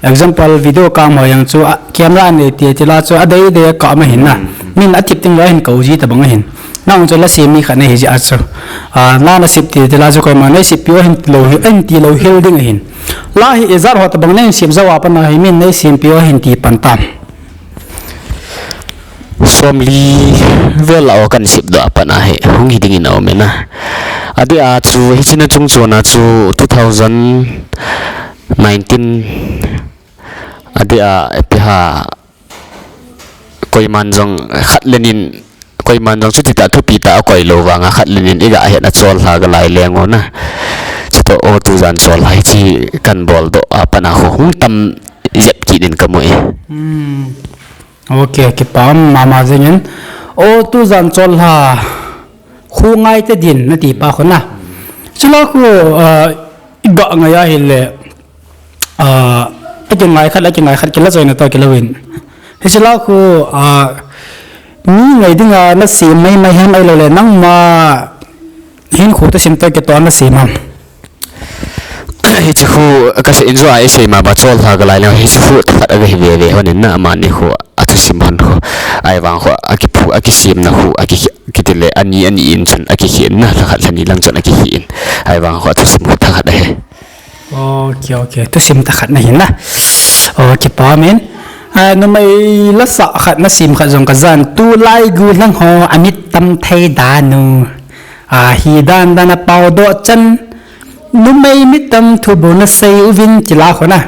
Example, video kam ho jeng chu, ah, camera nei ti ti la chu, adei dei kam ahin na. Min athip ting le ahin kou ji tabang ahin. Nang chu la sem mi khat nahi jeh a chu. Ah, na na sep ti ti la chu koima nei sep pi o hin ti lou hi, ahin ti lou hel ding ahin. La hi ijat ho tabang nei sep jou a pat na hi min nei sem pi o hin ti pan tam. Som li vel la o kan sep doh a pat na hi hung hi dingin a um e na. Adeh a chu hiche na chung chon a chu two thousand nineteen adeh a ipi ha Koiman jong khat le nin, koiman jong chuti tah thupi tah akoi lou vang a khat le nin iga het a Cholha Galaileng o na. Chutoh o tujan Cholha hiche kan bol doh a pat a khu hung tam jep kit in ka mu e. Hmm. Ok, kipa um mama jeng in. O tujan Cholha khu ngai te din na ti pa khu na. Chule khu, ah, iga ngai a hile, ah, akingai khat, akingai khat, kila joina toh kilou in. Hiche la khu, ah, mi ngai dinga na sem mai mai ham ahilou le, nangma hin khu ta sem toh kitoh na sem ham? Hiche khu ka sei in jua isei ma ba Cholha Galaileng hiche khu thakhat aga hi ve ve hon in na amani khu athusim hon khu. Ahivang khu akiphu, akisemna khu, aki, kiti le ani ani in chun akikhen na, thakhat thani lang chun akikhen. Ahivang khu athusim khu thakhat ahi. Ok, ok. Thusim thakhat nahi na. Ok, kipa um in. Ah, numei la sah khat na sem khat jong ka jan. Tulai gollhang ho amit tam thei dan u. Ah, hi dan dan a pao doh chan. Numei mit tam thu bou na sei uvin ti la khu na.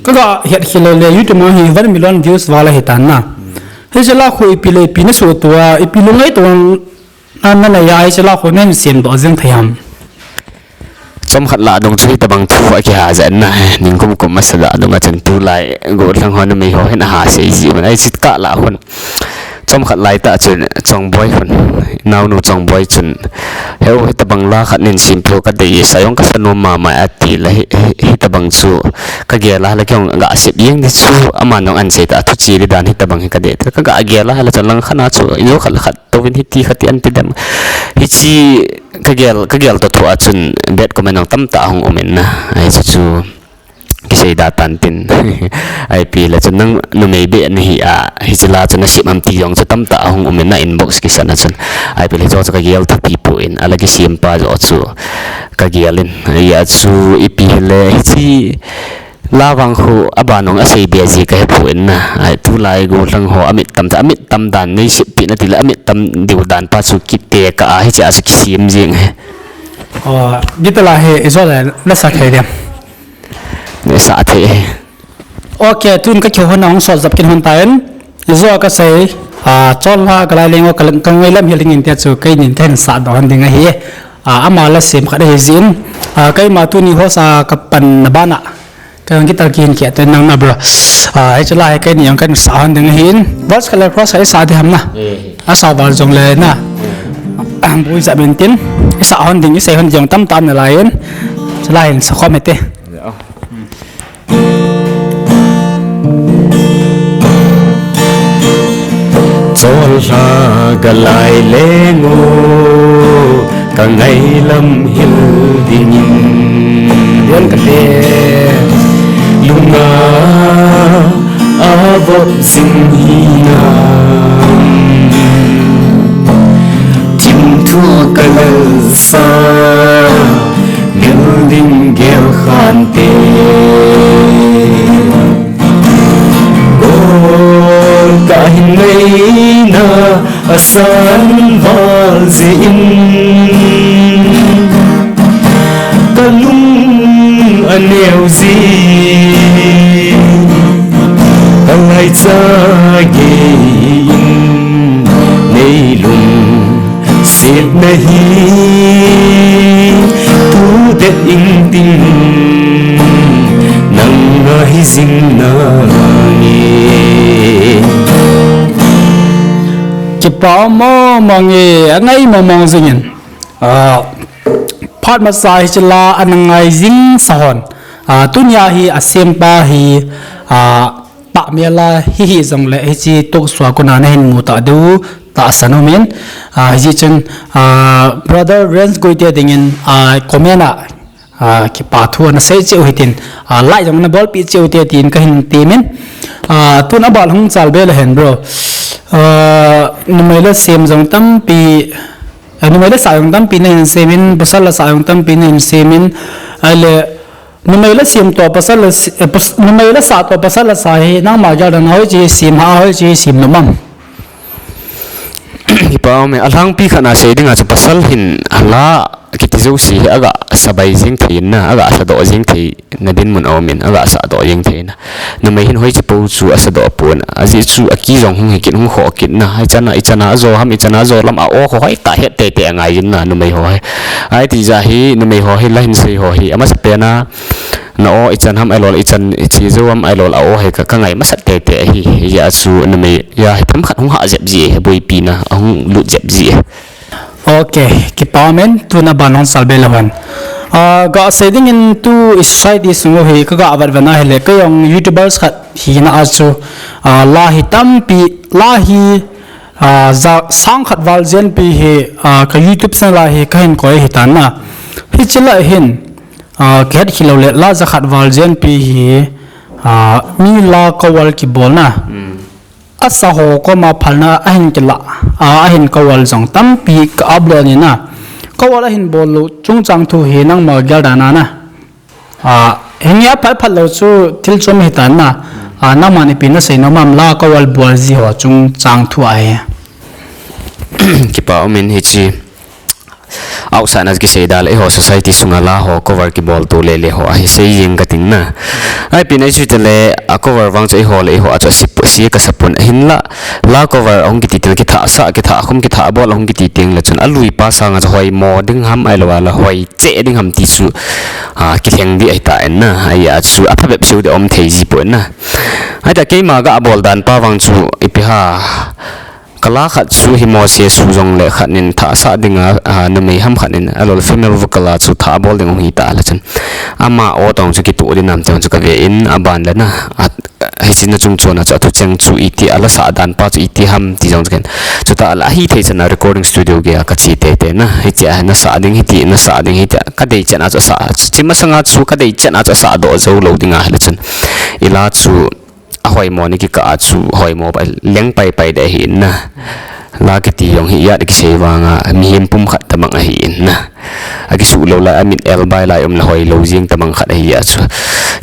Ka ga het khel lou le YouTube a hi one million views val ahi tan na. Hiche la khu ipi le ipi na soh tua, ipi lungngaito na, na nei a hiche la khu na hin sem doh jeng thei ham? Chomkhat lah dung chu hitabang thu akiha jeh in na, ningkum kum masa lah dung a chun tulai gollhang ho numei ho hin aha sei ji man ahi jeh kah lah khun. Chomkhat lai tah chun Chongboi khun, naonu Chongboi chun, heu, hitabang la khat nin sem pi o ka dei, sa jong ka sa nom mama ati la hi, hi, hitabang chu ka gel a la kei jong ga sep jeng di chu, aman jong an sei ta, thu chi di dan hitabang hi ka dei. Ka ga gel a la chun lang khat na chu, ijo khat la khat, touvin hiti khat ti an ti dem. Hiche ka gel, ka gel toh thu a chun bad comment jong tamtah ahung um in na. Ahi chu chu. Kisei da tan tin. Ipi le chun nang numei beh nahi a, hiche la chun na sem am ti jong chu tamtah ahung um in na inbox kisan a chun. Ipi le chu chu ka gel thupi poi, ala kisem pa jo chu ka gel in. Ahi a chu ipi le hiche La vang khu aban hung asei be ji kahe poi na. Ai, tulai gollhang ho amit tam ta, amit tam dan nei sep pi na tile, amit tam diu dan pa chu kite ka a, hiche a chu kisem jing e. Oh, guitar la hi ijo le nasa thei dem? Nasa thei e. Ok, tun ka kihona hung sol jap kin hon ta in. Ijo kasei, ah, chol la ka lai leng o ka, ka ngailam hil ding in tia chu keinin kahin sa doh hon ding ahi. Ah, ama la sem khat ahi jin. Ah, keima tuni ho sa ka pan na bana. Ka guitar kihin kia ten nang na bro. Ah, hiche la hi keini jong kahin sa hon ding ahin. Verse khat le chorus khat i sa ding ham na. Eh. A sa val jong le na. Ah, bui sa ben tin. I sa hon ding, i sei hon ding tam tam na lai in. Hiche la hin sa khom e te. Chol la ka lai leng o, ka ngailam hil ding in. Dian ka te. Lunga a vop jing hi na. Thim thua ka lal sa. Building gel khan te. Gol ka hin ngaina a san val jeh in. Ka lung a neo ji. Ka laicha gei in. Nei lung Setna hi tu det in tin nang ahi jing nange. Kipa mong mong e, angai mong mong jing in. Ah, phat masa hiche la ana ngai jing sa hon. Ah, tunia hi asempa hi, ah, Tahmela hihi jongle hiche talk show a kona nahin mu ta diu tahsan um in, ah, hijeh chun, ah, brother Renz Guite dingin, ah, comment a, ah, kipa thu ana sei cheh u hitin, ah, like jong ana bolpeh cheh u te tin kahin temin, ah, tun abal hung chal be le hen bro. Ah, numei la sem jong tampi, ah, numei la sah jong tampi nahin semin, pasal la sah jong tampi nahin semin, ahile, Numei la sem toh pasal la se-, eh, pas-, numei la sah toh pasal la sa hi, nangma gel dan a hoiche hi sem ham, hoiche hi sem nom am? Kipa um e, alhangpi khat a sei dinga chu pasal hin la kiti jouse hi aga sabai jing thei na, aga sadoh jing thei na dinmun a um in, aga sadoh jing thei na. Numei hin hoiche pou chu asadoh pon, ajeh chu aki jong hung hi kit, hung khoh kit na, hichan a, ichan a ajo ham, ichan a ajo lam a o kho hoi ta het tei tei angai jin na, numei ho hi. Ahi ti jeh hi, numei ho hi la hin sei ho hi, amasa pen a, Na o ichan ham ailol, ichan ichi jou ham ailol a o hi ka, ka ngai masat tei tei ahi, hijeh a chu numei a hi themkhat hung hah jep ji e, boipi na ahung lut jep ji e. Ok, kipa um in, tuna ban hung sal be leu hen. Ah, ga sei dingin tu i society sung u hi ka ga vet vet na hile, kei jong YouTubers khat hina a chu, ah, la hi tampi, la hi, ah, ja sang khat val jenpi hi, ah, ka YouTube channel a hi ka hin koi hi tan na. Hiche la hin, Ah, kihet khel lou le, la ja khat val jenpi hi, ah, mi la cover kibol na. Hmm. Asa ho koma phalna ahin kila, ah, ahin cover jong tampi ka upload ni na. Cover ahin bol lou chungchang thu hi nangma gel dan a na. Ah, hinge aphal phal lou chu thil chom hi tan na. Ah, nangman ipi na sei nom am la cover bol ji ho chungchang thu ahi. Kipa um in hiche. Outside na kisei da le, eiho society sunga la ho cover kibol to le le ho ahi sei jeng ka ting na. Ahi pi na i chu te le, a cover vang chu eiho le eiho a chu a sip, si ka sapun ahin la. La cover ahung kiti teng le kithah sa, kithah khum, kithah bol ahung kiti teng le chun a lui pa sanga chu hoimo ding ham ahilou le hoi cheh ding ham ti chu, a, kilheng di ahi ta en na. Ahi a chu a phabep seu di um thei ji poi na. Ahi ta keima ga bol dan pa vang chu ipi ha. Ka la khat chu hi Mose Su jong le khat nin thah sah dinga, a, numei ham khat nin a lol female vocal a chu thah bol ding hung hi ta le chun. Ama o tong chu kitu di nam teng chu ka ve in a ban le na. A, hiche na chung chon a chu a tu cheng chu iti a la sah dan pa chu iti ham ti jong chu ken. Chu ta la hi thei chan a recording studio ge a ka chi te te na. Hiche a na sah ding hiti, na sah ding hiti. Ka dei chan a chu sah. Chi masanga chu ka dei chan a chu sah doh jou lou ding a le chun. I la chu A hoimo ni kikah a chu hoimo pai, leng pai pai deh ahi in na. La kiti jong hi ijat kisei vanga, mihem pum khat tabang ahi in na. A kisuh lou lai, a mit el bai lai um le hoi lou jing tabang khat ahi a chu.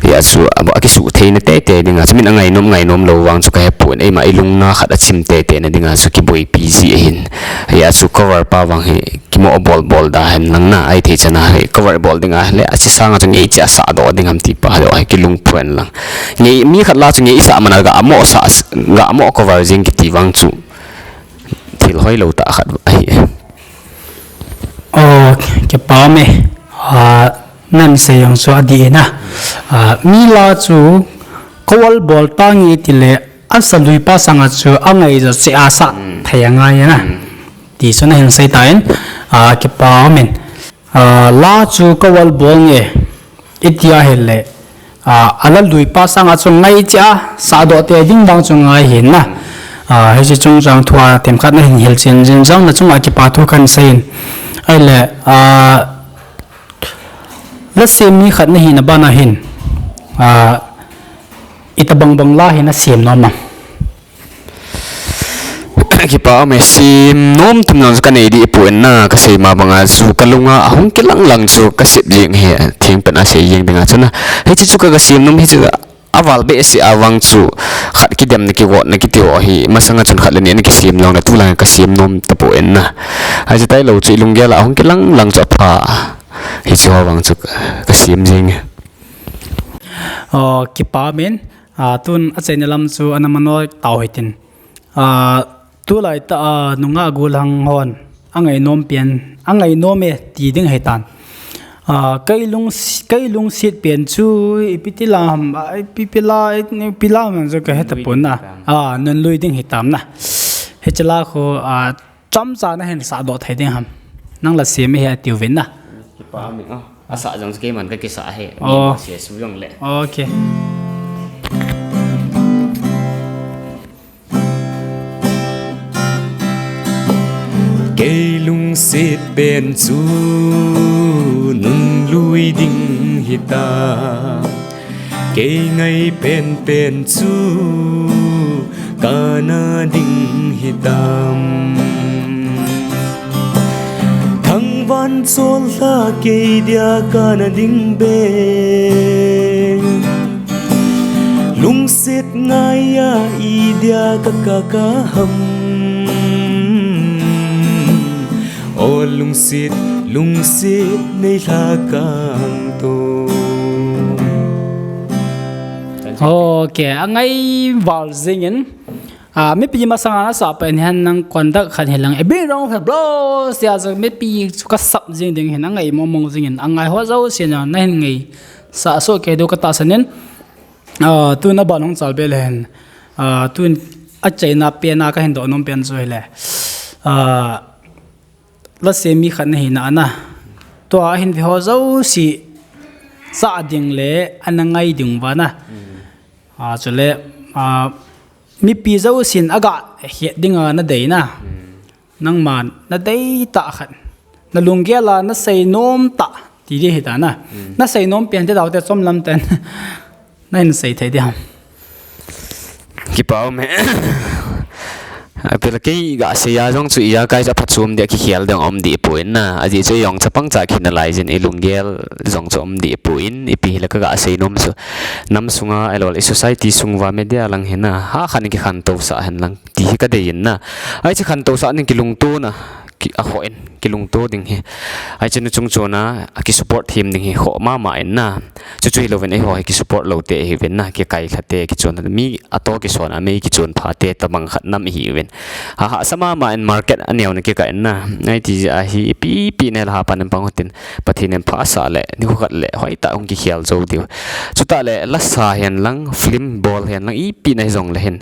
Hia chu a, akisuh theina teitei dinga chu min angainom ngainom lou vang chu kahepon, eima ilungna khat achim teitei na dinga chu kiboipi ji ahin. Hia chu cover pa vang hi kimo bol bol da hen lang na, ahithei chana hi cover bol dinga le achi sanga chu ngei chi asah doh ding ham ti pa doh hi kilungpho hen lang. Ngei mi khat la chu ngei isah mana ga amo sah, ga amo cover jing kiti vang chu thil hoilou tah khat ahi. O, kipa me. A, nan sei jong chu adih na. A, mi la chu cover bol tange tile asa lui pa sanga chu angai jo se asah thei angai na. Ti chu nahin sei tan, a, kipa men. A, la chu cover bol nge itia hile, a, ala lui pa sanga chu ngai chi asah doh te ding vang chu ngai hin na. A, hiche chungchang thua themkhat nahin hilchen jing jong nachunga kipa thu kahin seiyin. Ahile, a, la sem mi khat nahina bana hin, a, itobang bang la hi nasem nom am? Kipa me, sem nom tum jong chu kanei deh poi na, kasei ma banga chu kalunga ahung kilang lang chu kasep jing hi, thengpen a sei jing dinga chu na. Hiche chu ka, kasem nom hiche aval behseh a vang chu khat kidemna kigotna kiti ho hi masanga chun khat le ni ana kisem jong le tulang kasem nom tapoi na. Hiche tailou chu ilunggel a ahung kilang lang chu apha. Hiche ho vang chu kasem jing e. O, kipa men, a, tun achaina lam chu ana manoi tau hitin. A, tulai tah a nungah gollhang hon angainom pen, angainom e ti ding hitan. A, kei lung, kei lungset pen chu ipi ti lam, a, ipi, ipi la, ipi lam chu kahe tapon na. A, nunlui ding hitam na. Hiche la khu, a, chomcha nahin sah doh thei ding ham? Nang la sem e hi atiuvin na. Kipa me, a, asah jong chu keiman kakisah hi. O. Mi se su jong le. Okay. Kei lungset pen chu nunlui ding hita. Kei ngai penpen chu kana ding hitam. Thangvah cholha kei dia kana ding be. Lungset ngaiya idia ka kaka ham. O lungset, lungset nei lha kang to. Okay, angai val jingin, a, mipi masanga nasah pen hin nang contact khat hilang. A big round of applause tia chu mipi chu kasap jing ding hin angai mong mong jingin angai ho jousen nahin ngaisah soh kei diu katahsan in. A, tun aban hung chal be le hen. A, tun achaina pen a kahin doh nom pen chu hile. A, la sem mi khat nahina a na. Tua hin ve ho jouse chah ding le ana ngai ding uva na. A, chule, a, mipi jousen aga het dinga nadei na. Nangman nadei tah khat. Nalunggel a nasei nom tah. Ti ding hita na. Nasei nom pen te daute chom lam ten. Nahin sei thei ding ham? Kipa um e. Apela kei gasei a jong chu ijakai chu aphatchom ding a kikhel ding aum deh poi na. Ajeh chu ijong chapang cha kina lai jin ilunggel jong chu um deh poi. Ipi hile kagasei nom chu. Nam sunga ahilou le i society sung uva media lang hin na. Hakhat in kikhantou sah hen lang. Ti hi kadei in na. Ahi chu khantou sah ning kilungto na. Ki, akhoh in, kilungto ding hi. Ahi chu nu chung chona, akisupport them ding hi khoh mama in na. Chuchu hilouvin eiho hi kisupport lou te ihiuvin na, kikai lha te, kichon mi ato kison a mei kichon pha te, tabang khat nam ihiuvin. Ha, hahsa mama in market aneo na kikah in na. Ahi ti jeh a hi ipi ipi nel ha pan in pang hotin, Pathen in phasah le, nikho khat le, hoitah hung kikhel jou diu. Chutah le, lasa hen lang, film bol hen lang, ipi na hijong le hin.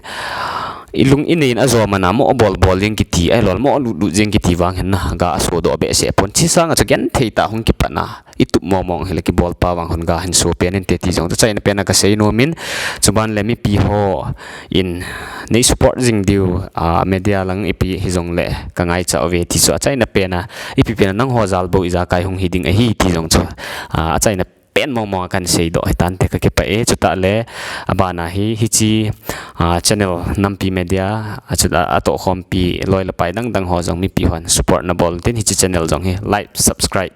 Ilung inei in ajo mana mo bol bol jeng kiti, ahilou le mo lut lut jeng kiti vang hin na, ga asodoh behseh pon. Hiche sanga chu genthei tah hung kipat na, itup mong mong hile kibol pa vang hin ga hin so pen inte ti jong chu achaina pen a kasei nom in, chuban le mipi ho in nei support jing diu, a, media lang ipi hijong le kangaichat uve ti chu achaina pen a, ipi pen a nangho jal bou ijakai hung hi ding ahi ti jong chu, a, achaina pen mong mong a kahin seidoh hitante, kakipah e. Chutah le, abana hi, hiche, a, channel Nampi Media, a, chutah a, atohkhompi loi le pai dang dang ho jong mipi hon support nabol tin, hiche channel jong hi like, subscribe,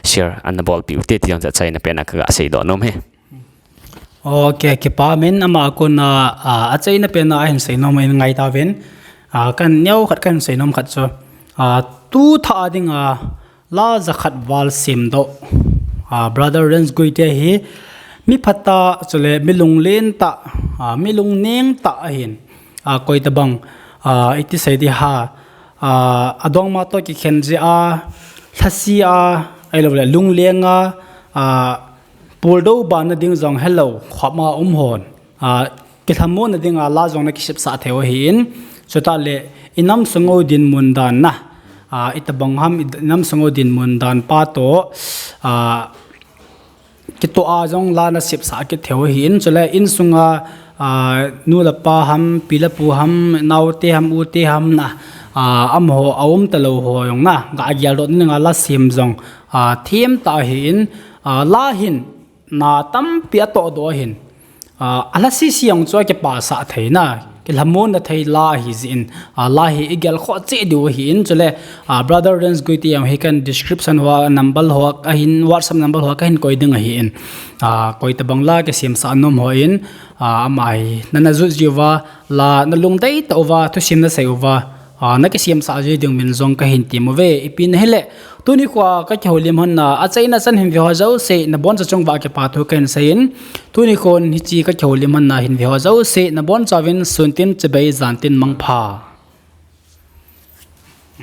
share ana bolpeh ute ti jong chu achaina pen a kaga seidoh nom e. Ok, kipa min ama a kona, ah, achaina pen a ahin seinom in ngai tauvin. Ah, kan neo khat kan seinom khat chu. Ah, tu thah a dinga, la jakhat val semdoh. Ah, Brother Rens Guite hi, mi phatah, chule mi lunglen tah, ah, mi lungneng tah ahin. Ah, koi tabang, ah, iti sei di ham, ah, adongma toh kikhen jeh a, lhasi a, ahilou le lungleng a, ah, puldo bana ding jong helou, khop a um hon. Ah, kilhamon na dinga la jong na kisepsah thei u ahin, chutah le, i nam sung u dinmun dan na, ah, itabang ham, i nam sung u dinmun dan pa toh, ah, kitoh a jong la na sepsah kit thei u ahin, chule insunga, ah, nu le pa ham, pi le pu ham, naote ham, ute ham na, ah, amaho a um talou ho jong na, ga geldoh na dinga la sem jong, ah, themtah ahin, ah, la hin, na tampi atohdoh ahin. Ah, alhasise jong chu akipasah thei na, kilhamon na thei la ahi jeh in, ah, la hi i gelkhoh cheh diu ahin, chule, ah, Brother Rens Guite jong hi kan description hoa number hoa kahin, WhatsApp number hoa kahin koi ding ahin, ah, koi tabang la kisemsah nom hon, ah, ama hi na na jot jiuva, la na lungdei tah uva, thusim na sei uva, ah, na kisemsah ji ding min jong kahin tem uve, ipi na hile. Tuni khoa ka kihoulim hon na, achaina chan hin ve ho jouse, na boncha chung uva kipa thu kahin seiyin. Tuni khon hiche ka kihoulim hon na hin ve ho jouse, na boncha uvin sun tin chibai jan tin mangpha.